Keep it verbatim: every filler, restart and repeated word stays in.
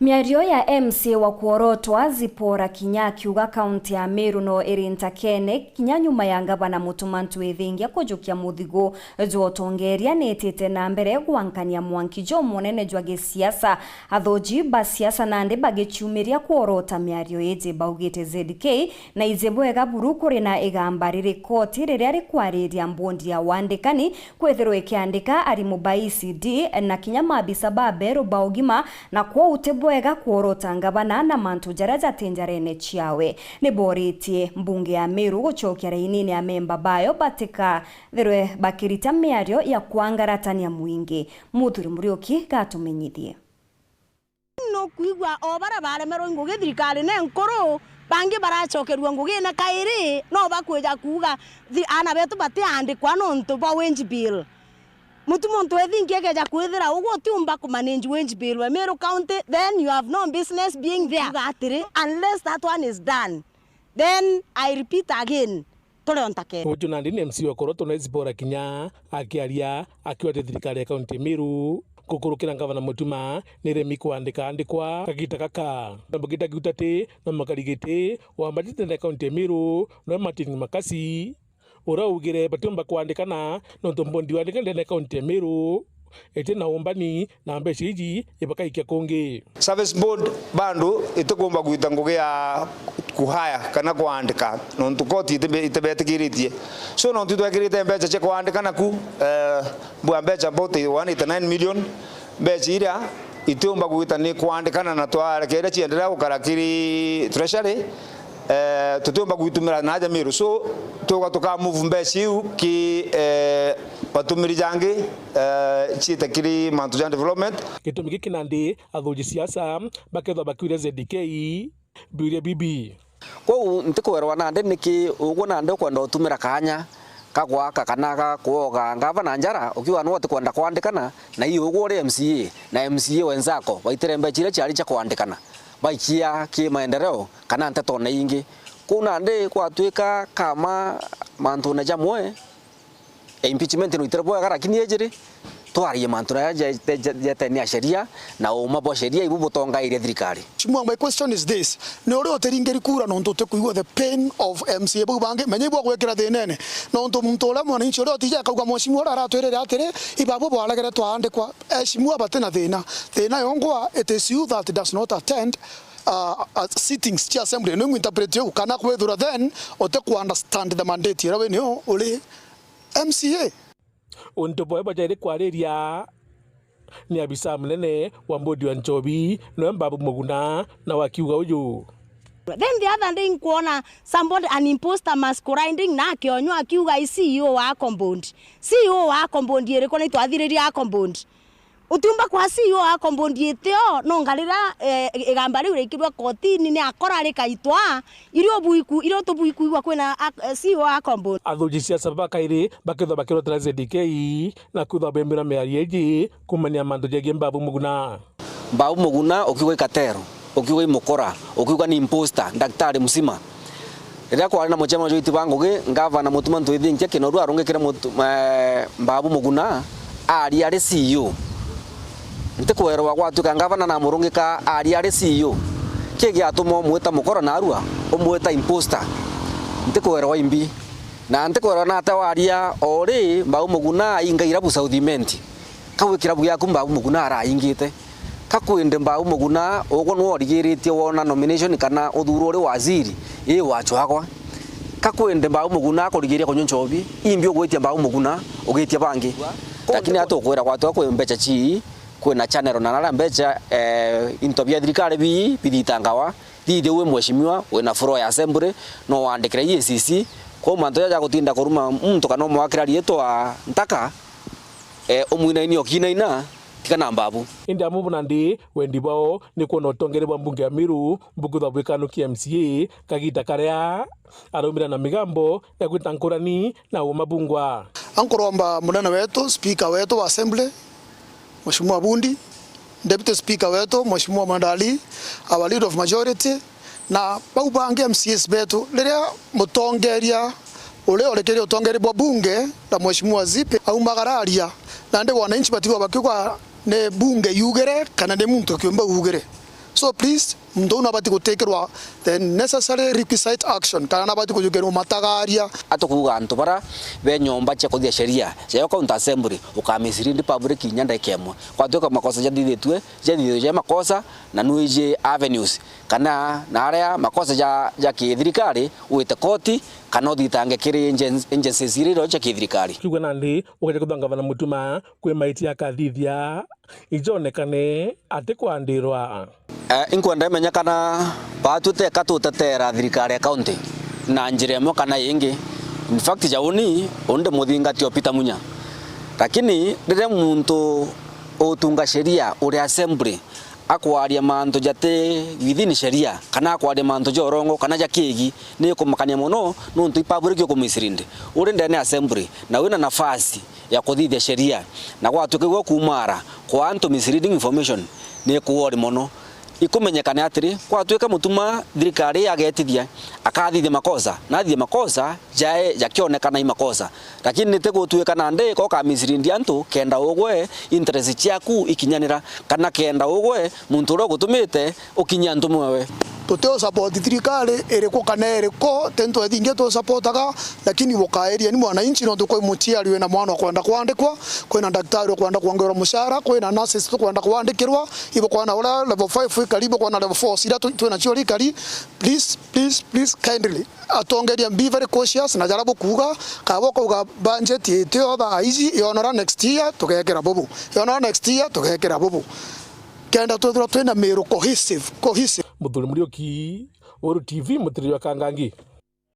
Miario ya M C A wa kworotwa Zipporah Kinya akiuga kaunti ya Meru no iri ntakene kinya nyuma ya ngavana Mutuma M'Ethingia kujukia muthigu jwa utongeria niitite na mbere gwankania mwanki jumunene jwa gisiasa. Athuji ba siasa nandi bagicumiria kworota miario iji, baugite Z K na ije bwega buru kuri na igamba riri koti riria rikwariria mbondi ya wandikani kwithirwa ikiandika arimu ba E C D na kinya maabisa ba beru ba ugima, na kwou ti bwega kworota ngavana na mantu jaria jati njarene ciawe. Ni boritie mbunge ya Meru gucokia rainine amemba bayo batikathirwe bakirita miario ya kwangaratania mwingi. Muthuri Muriuki gatumenyithie. Nukwigua o baria baremerwe ngugi thirikari ni nkuru, bangi baracokerua ngugine kairi, no bakwija kuuga thi-, aana betu batiandikwa nontu bwa wage bill. Mutuma M'Ethingia ekeja kwithira uguo utiumba kumanage wage bill we Meru County, then you have no business being there. Kuuga atiri, unless that one is done, then I repeat again, turi o ntakene. Uju nandi ni M C A wa Koroto na Zipporah Kinya akiaria, akiuga ati thirikari ya kaunti ya Meru gukurukira ngavana Mutuma ni iremi kwandika andikwa kagita gaka. Na bagita kiuta ati na makari giti wambatite na kaunti ya Meru no Martin Makasi, uria augire batiumba kwandikana nontu mbondi wandika ndene kaunti ya Meru iti na umbani na mbeca iji ibakaikia kungi. Service board bado itikumba gwita ngugi ya kuhaya kana kwandika nontu koti itibe-, itibetikiritie. So nontu twekirite mbeca cia kwandika naku, eh, bwa mbeca about one eighty nine million, mbeca iria itiumba gwita ni kwandikana na twarekeria cienderea gukara kiri treasury, eh, tutiumba gwitumira na aja Meru. So tuga tuka move mbeca iu ki, eh, matumiri jangi, eh, ciite kiri mantu ja development. Gitumi giki nandi athuji siasa bakethwa bakiuria Z K biuria bibi. Kwou ntikwerwa nandi niki ugwe nandi ukwenda utumira kaanya ka gwaka kana ga kwoga ngavana njara, ukiuga nwe utikwenda kwandikana na ii ugwe uri M C A na M C A wenzako baitire mbeca iria ciari cia kwandikana, baikia ki maendeleo kana ntetone ingi. Kwou nandi gwatuika kama mantune jamwe, impeachment no itire bwega, lakini ijiri twarie mantu jaria je-, je-, je-, jeteni ya sheria na uuma bwa sheria ibu butongairie thirikari. Mheshimiwa, my question is this. Ni uria utiringiri kura nontu utikwigua the pain of M C A bau bangi, menya ibwa gwikira thinene. Nontu muntu uria mwananchi uria utija akauga, "Mheshimiwa uria aratwirire atiri, ibabu bwaregere twaandikwa." Mheshimiwa, bati na thina. Thina yongwa, it is you that does not attend, uh, uh, sittings cia assembly. Ni interpret you kana kwithura then uti ku understand the mandate iria wi nio uri M C A. Untu bwawe bwajaire kwariria ni abisa munene wa mbodi wa nchobi, niwe Mbabu Muguna, na wakiuga uju. Then the other day nkwona somebody, an imposter masquerading na akionywa akiuga i C E O wa Compound. C E O wa Compound iriku ni twathiriria Compound? Utiumba kwa C E O wa Compound itio, nonga riria, eh, igamba riu riikirwe kotini ni akora rikaitwa, irio buiku, irio tubuikuigua kwina a-, C E O wa Compound. Athuji siasa bakairi bakethwa bakirotera Z D K na kwithwa bembira miario iji kumania mantu jegie Mbabu Muguna. Mbabu Muguna ukiuga i cartel, ukiuga i mukora, ukiuga ni imposter, daktari mzima. Riria kwari na mucemanio jwa iti ba ngugi, ngavana Mutuma M'Ethingia Kinoru arungikire Mutu-, eh, Mbabu Muguna aria ari C E O. Ntikwerwa gwatuika ngavana namurungika aria ari C E O, ki giatuma umwita mukora narua, umwita imposter? Ntikwerwa imbi. Na ntikwerwa nate waria o ri Mbabu Muguna ainga irabu South Imenti. Kau i kirabu giaku Mbabu Muguna araingite. Ka kwindi Mbabu Muguna, ugwe nwe urigiritie wona nomination kana uthurwa uri waziri, ii wachwagwa? Ka kwindi Mbabu Muguna akurigiria kunywa nchobi, imbi ugwitia Mbabu Muguna, ugitia bangi? Lakini atukwira gwatwa kwi mbeca chii, kwina channel na naria mbeca, eh, into bia thirikari bii bithitangawa, thithia wi mheshimiwa, wina floor ya assembly, no wandikire E A C C, kwou mantu jaja ja gutinda kuruma muntu kana umwakira riitwa ntaka, eh, umwinaini okinaina, tiga na Mbabu. Indi amwe bo nandi wendi bwao ni kwona utongeri bwa mbunge ya Meru bukwithwa bwikanukia M C A kagita karia araumira na migambo ya gwita nkurani na uma bungwa. Ankuromba munene wetu, speaker wetu wa assembly, Mheshimiwa Bundi, deputy speaker wetu, Mheshimiwa Madali, our leader of majority, na bau bangi M C As betu, riria mutongeria uria urekeire utongeria bwa bunge na Mheshimiwa Zipe aumagara aria, nandi wananchi batigwa bakiuga ni bunge yugire kana ni muntu kiumbe ugire. So please, muntu uu nabati gutikirwa the necessary requisite action, kana nabati kujukirirwa matagaria. Atukuuga antu bara be nyomba cia kuthithia sheria, cia County Assembly, ukamislead public kinya ndagika imwe. Kwatuika makosa jathithitue, jathithitue ja makosa, na nwiji avenues, kana na aria makosa ja, ja kithirikari, wite koti, kana uthitange kiri agen-, agencies iria iro cia kithirikari. Kiuga nandi, ugeja kwithwa Ngavana Mutuma kwi maitia akathithia, ijonekane atikwandirwa. Eh, inkwenda imenya kana baatwi teka tutetera thirikari ya county na njira imwe kana ingi. In fact, ja uni, uni ndi muthingati o Peter Munya. Lakini riria muntu utunga sheria uri assembly akwaria mantu jati within sheria, kana akwaria mantu ja urongo, kana ja kiigi, ni ikumakania mono, nontu i public ukumislead. Uri ndene assembly, na wina nafasi ya kuthithia sheria, na gwatuika igwe kumara kwa antu misleading information, ni kuori mono. Ikumenyekane atiri, gwatuika Mutuma thirikari yagetithia, akathithia makosa, na athithia makosa, jae jakionekana i makosa. Lakini niti gutuika nandi ko ukamislead antu kenda ugwe interest ciaku ikinyanira, kana kenda ugwe muntu uria ugutumite ukinyia antu mwewe. Tuti u support thirikari iriku kana iriku, ti ntu ethingi tu supportaga, lakini bukairieni mwananchi, nontu kwi muciari wina mwana ukwenda kwandikwa, kwina ndaktari ukwenda kwongerwa mucara, kwina nurses tukwenda kwandikirwa, ibukwona uria level five ikari, ibukwona level four iria tu-, twina cio ikari. Please, please, please, kindly, atongeria, be very cautious na jaria bukuuga, kaba ukauga budget itio thaa iji, yonora next year, tugekira bubu. Yonora next year, tugekira bubu. Kenda twithirwa twina miru cohesive, cohesive. Muthuri Muriuki, Weru T V, Mutiriri wa Kangangi.